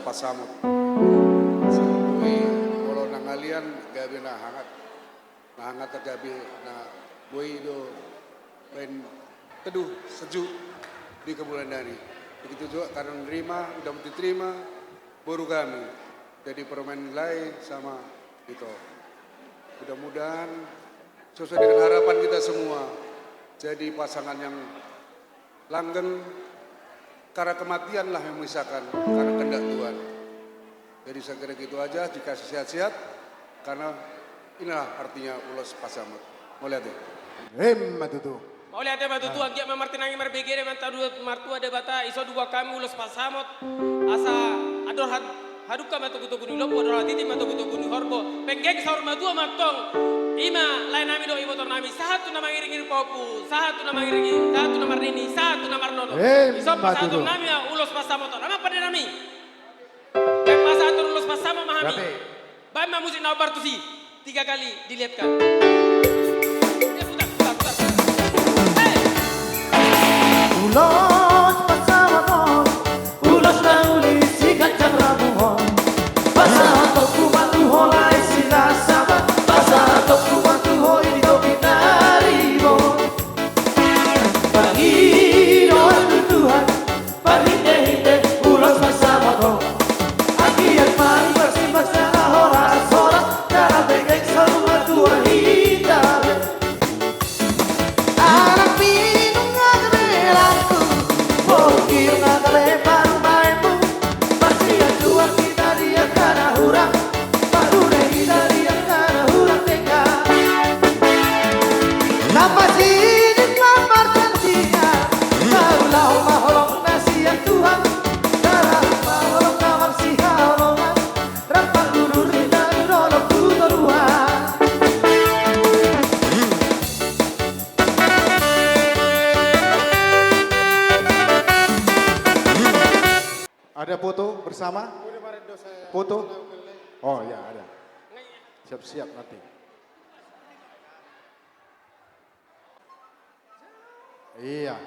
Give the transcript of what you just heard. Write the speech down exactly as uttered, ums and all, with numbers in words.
Pasamot. Molo na halian gabe na hangat, na hangat gabe na boi do baen teduh sejuk di kemuliaan ni. Begitu juga karena nerima, udah diterima boru kami jadi permen lai sama itu. Mudah-mudahan sesuai dengan harapan kita semua, jadi pasangan yang langgeng, karena kematianlah yang memisahkan, karena kehendak Tuhan. Jadi saya kira gitu aja, dikasih sehat-sehat, karena inilah artinya ulos pasamot. Mauliate. Emma tutu. Mauliate ma tutu. Anggiat ma martinangi marbege Amanta Martua Debata, dison diboan hami ulos pasamot, asa andor hat- hadungka ma togu-togu ni lombu, andor hatiti ma togu-togu ni horbo. Penggeng saur matua ma antong. Ima lae nami dohot iboto nami, sahat tu na mangiring-iring pahompu, sahat tu na mangiring, sahat tu na marnini, sahat tu na marnono. Emma tutu. Dison pasahaton nami ma ulos pasamot on. Amang pande nami, baen pasahaton ulos pasamot ma hami. Baen ma musik na hombar tusi. Tiga kali dilihatkan. Ya, putar, putar, putar, putar. Hei! Ulos pasamot on, ulos na uli siganjang rabu on. Pasahatonku ma tu ho lae si Las Sabat, pasahatonku ma tu ho i di topi na ribot. Pangidoan tu Tuhan, parhite-hite ulos pasamot on. Anggiat ma i marsimbang jala horas-horas, jala penggeng saur matua hita be. Anak minum nga gabe langkung, boru girang nga gabe parumaenmu. Marsianjuan hita di angka na hurang, marhure hita di angka na hurang denggan. Na pasiding ma martandingan, na ulaon ma holong na sian Tuhan, na laho ma holong na marsihaholongan, rap pangururinta di dolok tu toruan. Ada foto bersama? Foto? Oh ya, ada. Siap-siap nanti. Iya.